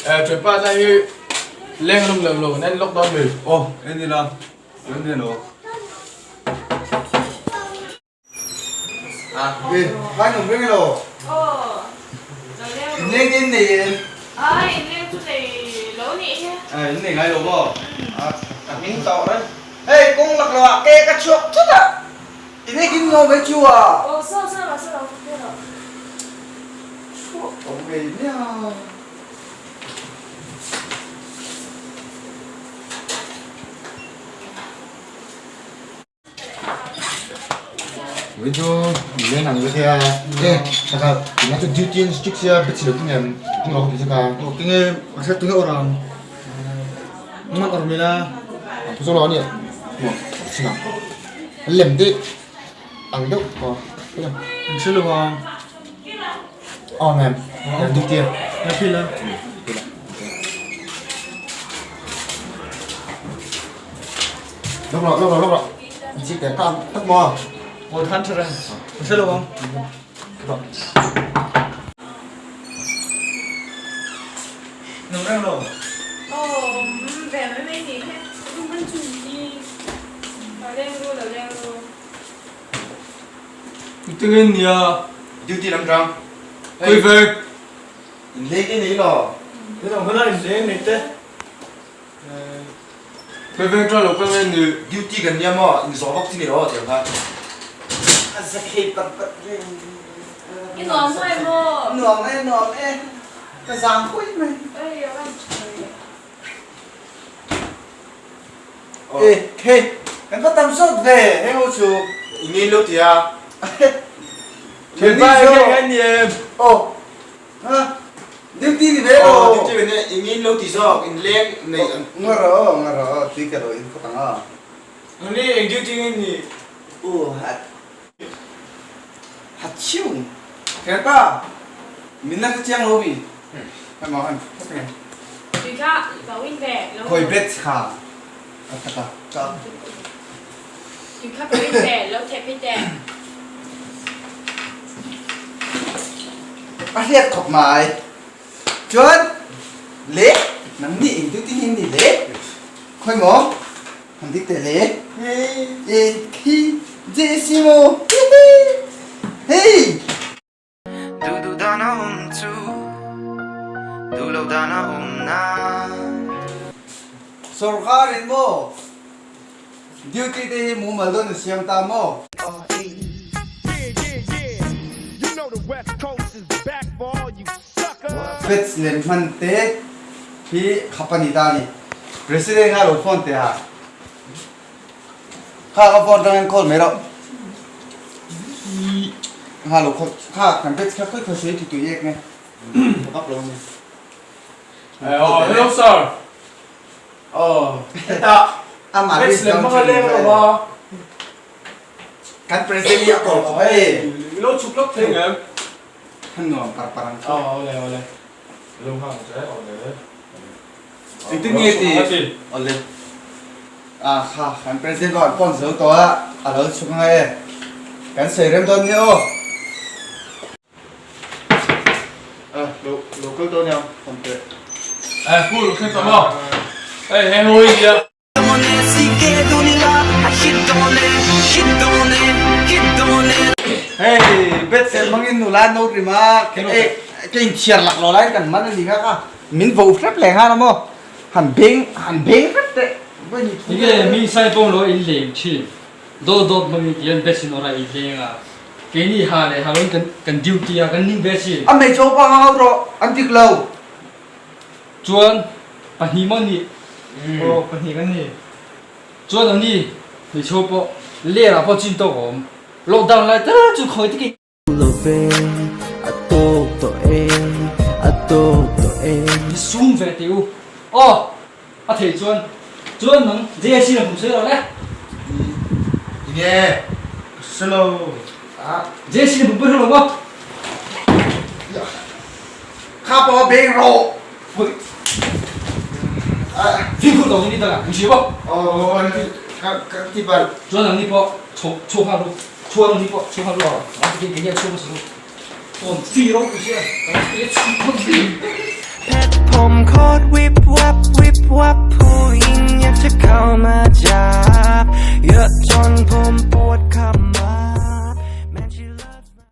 Ṭhianpa tlai hi leng lum lo lo kan en lawk dawn mi? Aw, en ila, en ila lo. À, hai nồng reng lo. In leng in nei em? À, in leng chu nei lo nih hi. À, in nei ngai lo maw? À, ka hming tawh reng. Hei, kawng lak lo ah ke ka chhuak thut a. In ei kin ngawm mai chu a. Aw, saw saw lo saw lo ke lo. Chhuak awm ngei nia. Ui chu in leng ang chu sia e taka tunah chu duty an strict sia bet si lo tinge tinge awk ti chu ka. Aw tinge a hriat tunge awr ang man awr mai la. A thu zawk lo ania maw chhing ang a lem deuh ang deuh aw an hre lo ang. Aw ma'am duty a. La phil a. Lawk rawh lawk rawh lawk rawh chi te ka tak maw. Aw than tha reng an hre lo ang. Nung reng lo. Aw ve mai mai nih hi room an chu ni lo leng ru lo leng ru. Tingin nia. Duty lam tang. Khawi veng. In leng i nei lo. Thế nào hơn in leng nei te. Khawi veng tang lo kal nge ni. Duty kan nia maw in zawh vak chi ni lo tiang khan. A za khei pat pat reng. I nuam mai maw? Nuam e nuam e. Ka zang pui mai. Ei a van tha ve. E khei kan va tam sawt ve heng ho chu. I ngei lo tia. Thianpa e khei nge ni em? Aw. Ha duty ni ve lo. Aw duty ve nia i ngei lo ti zawk in leng nei an. Nga rawh nga rawh tui ka lo in phawt ang a. Nuni eng duty nge ni? U hat hat chiu. Thianpa min la hre chiang lo mi. Hei maw hei phawt nge. Tui kha lo in ve lo. Khawi bet kha a tak a. Tui kha lo in ve lo theh phei teh. A hriat khawp mai. Chuan le nang nih eng duty hi ni le khawi maw han dik teh le hei e khi JC maw hei. Duh duh dan a awm chu duh loh dan a awm na. Sorkar in maw duty te hi mumal dawn a siam ta maw? Pets lem hman te hi khap a ni ta a ni. President kha lo phone teh a. Kha ka phone tangin call mai rauh. Kha lo khaw kha kan batch kha khawi khawi sawi ti tui ek nge. Ka vak lo ni. Oh, hello sir. Oh, heta Amah batch lem hmanga leng lo va. Kan president hi a call khawp e. Lo chhuk lawk thei ngem. Khan nuam par par ang chu. Oh, ole ole. Lo hang che ole. Engtin nge ti? Awle. Ah kha kan president pawh an phone zo tawh a, a lo chhuk ang e. Kan sawi rem dawn nia aw. Ah lo lo kal dawn nia phone teh. Eh pu lo thleng tawh maw? Hei he hawi nia. Hei bet sel hmangin nula no rim a, ke inthiar lak lo laiin kan man a ni kha kha. Min vo hrep leh nghal a maw? Han beng han beng hrep teh. Tinge mi sai pawng lo in leng thin. Dawt dawt hmangin tihian best in awrah i leng a. Keini ha leh ha loin kan kan duty a kan ning ve thin. A hmeichhe upa kha hau rawh an dik lo. Chuan pahnih maw nih? Aw pahnih kan ni. Chuan ani hmeichhe pawh ler ah pawh chin tawk a awm. Lockdown lai tal chu khawi takin. Lo ve a tawk tawh e a tawk tawh e. I sum ve teh u. Aw a thei chuan chuan nang JC lam hmu sawi rawh le. Tinge ka hre lo. JC lam hmu pawh hre lo maw? Kha pawh a beng rawh. Fimkhur tawh ni dangah min hria maw? Aw ka ti palh. Chuan nangni pawh chho chho nghal ru. Chhuan ang hi pawh chhuang ru a ti kei hian chhuang hmasa ru. Tawn chi ropui sia ka lo ti chhung phawt mai. Chuan pawm.